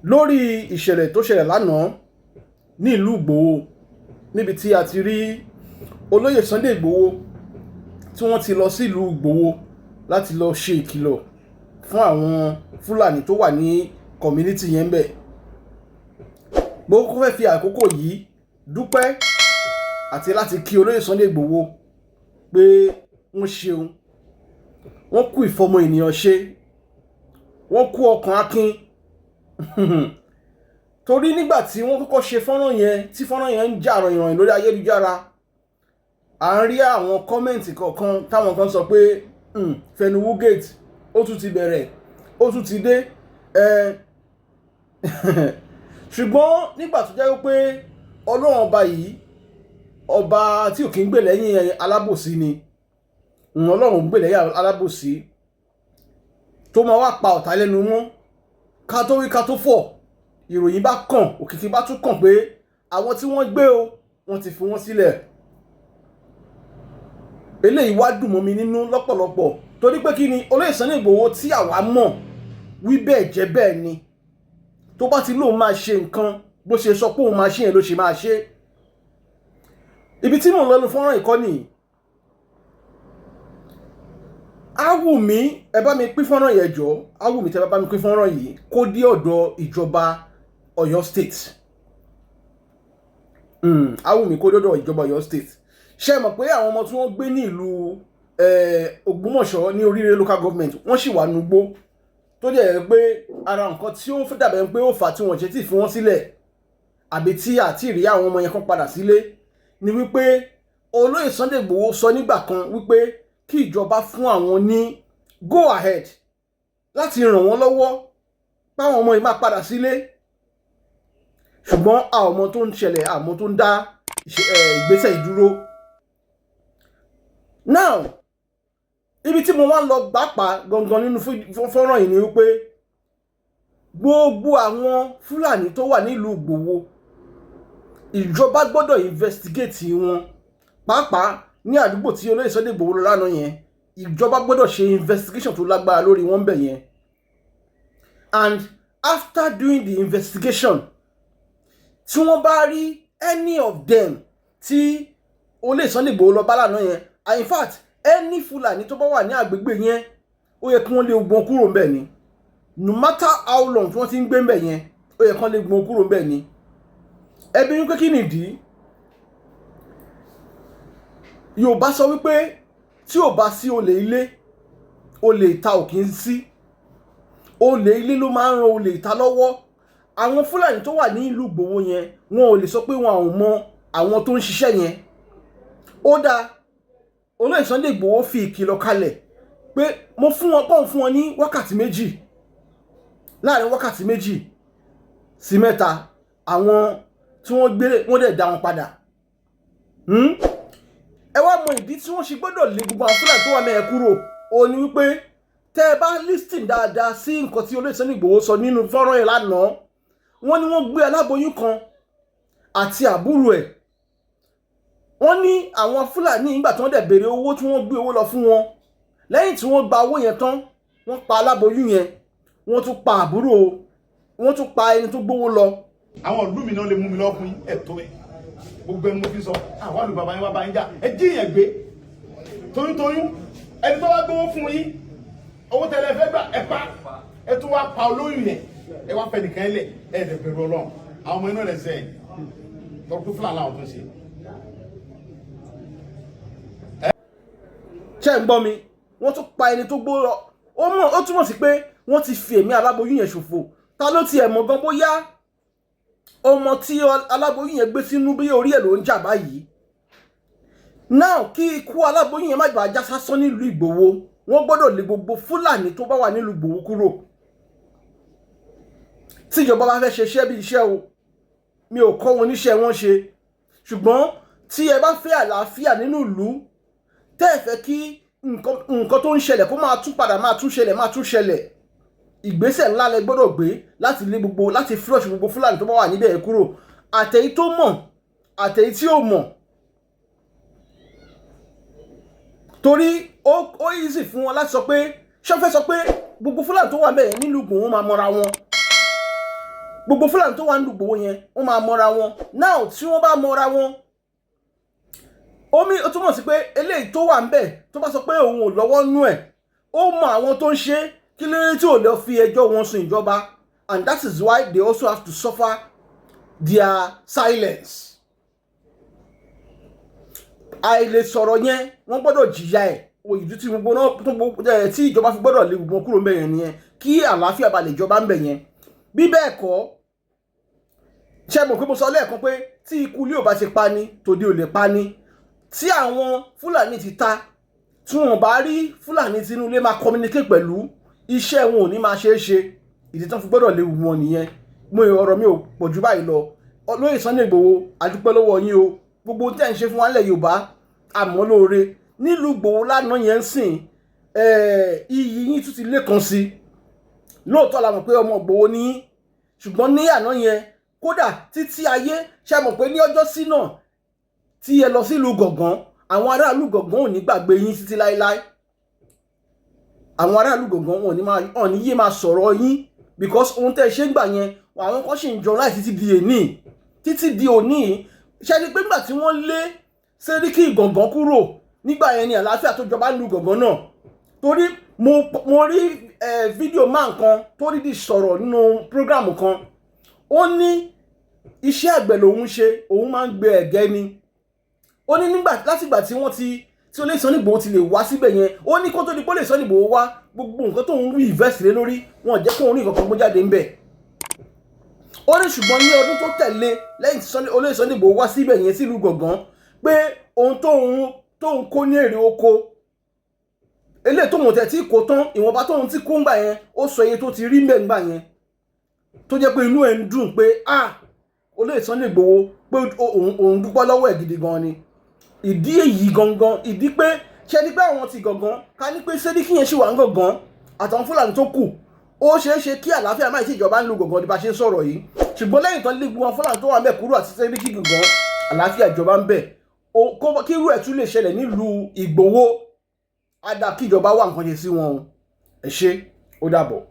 Lórí ìṣẹ̀lẹ̀ tó ṣẹlẹ̀ lánàá ní ìlú Ìgbòho, níbi tí a ti rí olóyè Sunday Ìgbòho tí wọ́n ti lọ sí ìlú Ìgbòho láti lọ ṣe ìkìlọ̀ fún àwọn Fúlàní tó wà ní community yẹn bẹ̀. Mo kọ́kọ́ fẹ́ fi àkókò yìí dúpẹ́ àti láti kí olóyè Sunday Ìgbòho pé wọ́n ṣeun, wọ́n kú ìfọmọ ènìyàn ṣe, wọ́n kú ọkàn akin. Torí nígbà tí wọ́n kọ́kọ́ ṣe fọ́nrán yẹn, tí fọ́nrán yẹn ń jà ròyìnròyìn lórí ayélujára, à ń rí àwọn comment kọ̀ọ̀kan táwọn kan sọ pé Fẹnuwú gate ó tún ti bẹ̀rẹ̀, ó tún ti dé ẹ. Ṣùgbọ́n nígbà tó jẹ́ pé Ọlọ́run ọba yìí, ọba tí ò kí ń gbè lẹ́yìn alábòsí ni, Ọlọ́run ń gbè lẹ́yìn alábòsí tó máa wá pa ọ̀tá lẹ́nu mọ́. Ká tó wí ká tó fọ̀, ìròyìn bá kàn, òkìkí bá tún kàn pé àwọn tí wọ́n gbé o, wọ́n ti fi wọ́n sílẹ̀. Eléyìí wá dùn mọ́ mi nínú lọ́pọ̀lọpọ̀, torí pé kí ni, olóyè Sunday Igboho tí àwa mọ̀ wí bẹ́ẹ̀ jẹ́ bẹ́ẹ̀ ni. Tó bá ti lóun máa ṣe nǹkan, bó ṣe sọ pé òun máa ṣe yẹn ló ṣe máa ṣe. Ibi tí mò ń lọ fọ́nrán ìkọ́ni, á wù mí ẹ bá mi pín fọ́nrán yẹn jọ. Á wù mí tẹ́ bá mi pín fọ́nrán yìí kó dé ọ̀dọ̀ ìjọba Ọ̀yọ́ State. Á wù mí kó dé ọ̀dọ̀ ìjọba Ọ̀yọ́ State. Ṣé ẹ mọ̀ pé àwọn ọmọ tí wọ́n gbé ní ìlú Ògbómọ̀ṣọ́ ní Oríire local government, wọ́n sì wà nugbó, tó jẹ́ pé ara nǹkan tí ó dàbẹ̀ pé ó fà á tí wọ́n ṣe tí fi wọ́n sílẹ̀, àbí tí àti rí àwọn ọmọ yẹn kan padà sílé, ni wípé olóyè Sunday Igboho sọ nígbà kan wípé kí ìjọba fún àwọn ní go ahead láti ràn wọ́n lọ́wọ́ páwọn ọmọ yìí máa padà sílé. Ṣùgbọ́n àwọn ọmọ tó ń ṣẹlẹ̀, àmọ́ tó ń dá ìgbésẹ̀ ìdúró now, ibi tí mo wá lọ gbàpá gangan nínú fọ́nrán yìí ni wípé gbogbo àwọn Fúlàní tó wà nílùú Ìgbòho, ìjọba gbọ́dọ̀ investigate wọn, pàápàá ní àdúgbò tí olóyè Sunday Igboho lọ lánàá yẹn. Ìjọba gbọ́dọ̀ ṣe investigation tó lágbára lórí wọn bẹ̀ yẹn, and after doing the investigation, tí wọ́n bá rí any of them tí olóyè Sunday Igboho lọ bá lánàá yẹn, and in fact any Fúlàní tó bá wà ní àgbègbè yẹn, ó yẹ kí wọ́n lé gbọ́n kúrò ńbẹ̀ ni. No matter how long tí wọ́n ti ń gbé ńbẹ̀ yẹn, ó yẹ kí wọ́n lé gbọ́n kúrò ńbẹ̀ ni. Ẹbí wípé kí nìdí? Yorùbá sọ wípé tí ò bá sí olè ilé, olè ìta ò kì í sí. Olè ilé ló máa ń ran olè ìta lọ́wọ́. Àwọn Fúlàní tó wà ní ìlú Ìgbòho yẹn, wọn ò lè sọ pé wọn ò mọ àwọn tó ń ṣiṣẹ́ yẹn. Ó dáa, olóyè Sunday Ìgbòho fi ìkìlọ̀ kalẹ̀ pé mo fún wọn pọ́n fún wọn ní wákàtí 2. Láàrin wákàtí 2 sí 3, àwọn tí wọ́n gbé, wọ́n dẹ̀ dá wọn padà. Ẹ wá mọ ìdí tí wọ́n ṣe gbọ́dọ̀ lé gbogbo àwọn Fúlàní tó wà mẹ́ẹ̀ kúrò. Ó ní wípé tẹ́ ẹ bá listen dáadáa sí nǹkan tí olóyè Sunday Ìgbòho sọ nínú fọ́nrán yẹn lánàá, wọ́n ní wọ́n gbé aláboyún kan àti àbúrò ẹ̀. Wọ́n ní àwọn Fúlàní, nígbà tí wọ́n dẹ̀ béèrè owó, tí wọ́n gbé owó lọ fún wọn, lẹ́yìn tí wọ́n gba owó yẹn tán, wọ́n pa aláboyún yẹn, wọ́n tún pa àbúrò, wọ́n tún pa ẹni tó gbówó lọ. Àwọn ìlú mi náà lè mú mi lọ́kùnrin ẹ̀tọ́ ẹ̀, gbogbo ẹni mo fi sọ àwọn àlù bàbá yín wá bá yín jà. Ẹ jí yẹn gbé toyúntoyún. Ẹni tó bá gbówó fún yín, owó tẹ́lẹ̀ fẹ́ gbà, ẹ pa, ẹ tún wá pa olóyún yẹn, ẹ wá fẹ́ nìkan lẹ̀. Ẹ lè bẹ̀rù Ọlọ́run. Àwọn ọmọ inú rẹ̀ sẹ́yìn tọ́kú fúlàní làwọn tó ń ṣe. Ṣé ń gbọ́ mi? Wọ́n tún pa ẹni tó gbó lọ. Ó túmọ̀ sí pé wọ́n ti fi ẹ̀mí aláboyún yẹn ṣòfò. Ta ló tiẹ̀ mọ̀ gan bóyá ọmọ tí aláboyún yẹn gbé sínú bí orí ẹ̀ ló ń jà báyìí now? Kí ikú aláboyún yẹn má bàa já sásán nílùú Ìgbòho, wọ́n gbọ́dọ̀ lé gbogbo Fúlàní tó bá wà nílùú Ìgbòho kúrò. Tíjọba bá fẹ́ ṣe iṣẹ́ bí iṣẹ́ o, mi ò kọ́ wọn níṣẹ́ wọn ṣe, ṣùgbọ́n tí ẹ bá fẹ́ àlàáfíà nínú ìlú, tẹ́ ẹ fẹ́ kí nǹkan tó ń ṣẹlẹ̀ kó máa tún padà máa tún ṣẹlẹ̀, máa tún ṣẹlẹ̀, ìgbésẹ̀ ńlá lẹ gbọ́dọ̀ gbé láti lé gbogbo, láti flush gbogbo Fúlàní tó bá wà níbẹ̀ kúrò, àtẹ̀yí tó mọ̀, àtẹ̀yí tí ò mọ̀. Torí ó easy fún wọn láti sọ pé, ṣé wọ́n fẹ́ sọ pé gbogbo Fúlàní tó wà bẹ́ẹ̀ nílùú Ìgbòho máa mọ́ra wọn? Gbogbo Fúlàní tó wà nílùú Ìgbòho yẹn, wọ́n máa mọra wọn. Now, tí wọ́n bá mọra wọn, omi ó túmọ̀ sí pé eléyìí tó wà ńbẹ̀, tó bá sọ pé òun ò lọ́wọ́ nú ẹ̀, ó mọ àwọn tó ń ṣe, kí ló dé tí ò lọ fi ẹjọ́ wọn sùn ìjọba? And that is why they also have to suffer their silence. Àìlè sọ̀rọ̀ yẹn, wọ́n gbọ́dọ̀ jìyà ẹ̀. Ìdí tí gbogbo náà tó gbogbo ẹ̀ tí ìjọba fi gbọ́dọ̀ lé gbogbo wọn kúrò ńbẹ̀ yẹn nìyẹn, kí àlàáfíà ba lè jọba ńbẹ̀ yẹn. Bí bẹ́ẹ̀ kọ́, ṣe mọ̀ pé mo sọ lẹ́ẹ̀kan pé tí ikú ilé ò bá ṣe pa ni, tòde ò lè pa ni. Tí àwọn Fúlàní ti ta, tí wọn bá rí Fúlàní tinú ilé máa communicate pẹ̀lú, iṣẹ́ wọn ò ní máa ṣeé ṣe. Ìdí tí wọ́n fi gbọ́dọ̀ lé wọn nìyẹn. Mo ọ̀rọ̀ mi ò pọ̀ jù báyìí lọ. Olóyè Sunday Igboho, a dúpẹ́ lọ́wọ́ yín o. Gbogbo tẹ́ ń ṣe fún wa nílẹ̀ Yorùbá, àmọ́ lóore nílùú Ìgbòho lánàá yẹn ń sìn, iyì yín tún ti lékan sí. Lóòótọ́ la mọ̀ pé ọmọ Ìgbòho ní yín, ṣùgbọ́n ní àná yẹn, kódà títí ayé, ṣe mọ̀ pé ní ọjọ́ sí náà tí ẹ lọ sílùú Gàngán, àwọn aráàlú Gàngán ò ní gbàgbé yín títí láéláé. Àwọn aráàlú Gàngán wọn ò ní máa wọn ní yé máa sọ̀rọ̀ yín, because ohun tẹ́ ẹ ṣe ń gbà yẹn, àwọn kan sì ń jọ láì títí di èní, títí di òní. Ṣe ni pé nígbà tí wọ́n lé Sẹ́ríkì Gàngán kúrò nígbà yẹn ni àlàáfíà tó jọba lu Gàngán náà, torí mo rí fídíò máa nǹkan tó rí di sọ̀rọ̀ nínú program kan. Ó ní iṣẹ́ àgbẹ̀ lòun ṣe, òun máa ń gbé ẹ̀gẹ́ ni. Ó ní nígbà látìgbà tí wọ́n ti tí Olóyè Sunday Igboho ti lè wá síbẹ̀ yẹn, ó ní kó tó di pé Olóyè Sunday Igboho wá, gbogbo nǹkan tóun rí invest lé lórí wọn jẹ́ kóun rí nǹkan kan gbé jáde ńbẹ̀. Ó ní ṣùgbọ́n ní ọdún tó tẹ̀lé, lẹ́yìn tí Olóyè Sunday Igboho wá síbẹ̀ yẹn sílùú Gàngán, pé ohun tóun kó ní èrè oko eléyìí tóun tẹ̀ tí kò tán, ìwọ̀nba tóun ti kó ńgbà yẹn, ó sọ iye tó ti rí mbẹ̀ ńgbà yẹn, tó jẹ́ pé inú ẹ̀ ń dùn pé, ah, Olóyè Sunday Igboho, pé òun dúpẹ́ lọ́wọ́ ẹ̀ gidi gan ni. Ìdí èyí gangan, ìdí pé ṣe ni pé àwọn ti Gàngán, ká ní pé Sẹ́ríkì yẹn ṣì wà ń Gàngán àtàwọn Fúlàní tó kù, ó ṣeé ṣe kí àlàáfíà máa ṣe ìjọba ń lu Gàngán bí bá ṣe ń sọ̀rọ̀ yìí. Ṣùgbọ́n lẹ́yìn tán lé gbogbo wọn Fúlàní tó wà ń bẹ̀ kúrò àti Sẹ́ríkì Gàngán, àlàáfíà ìjọba ń bẹ̀. Kí irú ẹ̀ tún lè ṣẹlẹ̀ nílùú Ìgbòho, á dáa kí ìjọba wá nǹkan ṣe sí wọn o. Ẹ ṣé, ó dàbọ̀.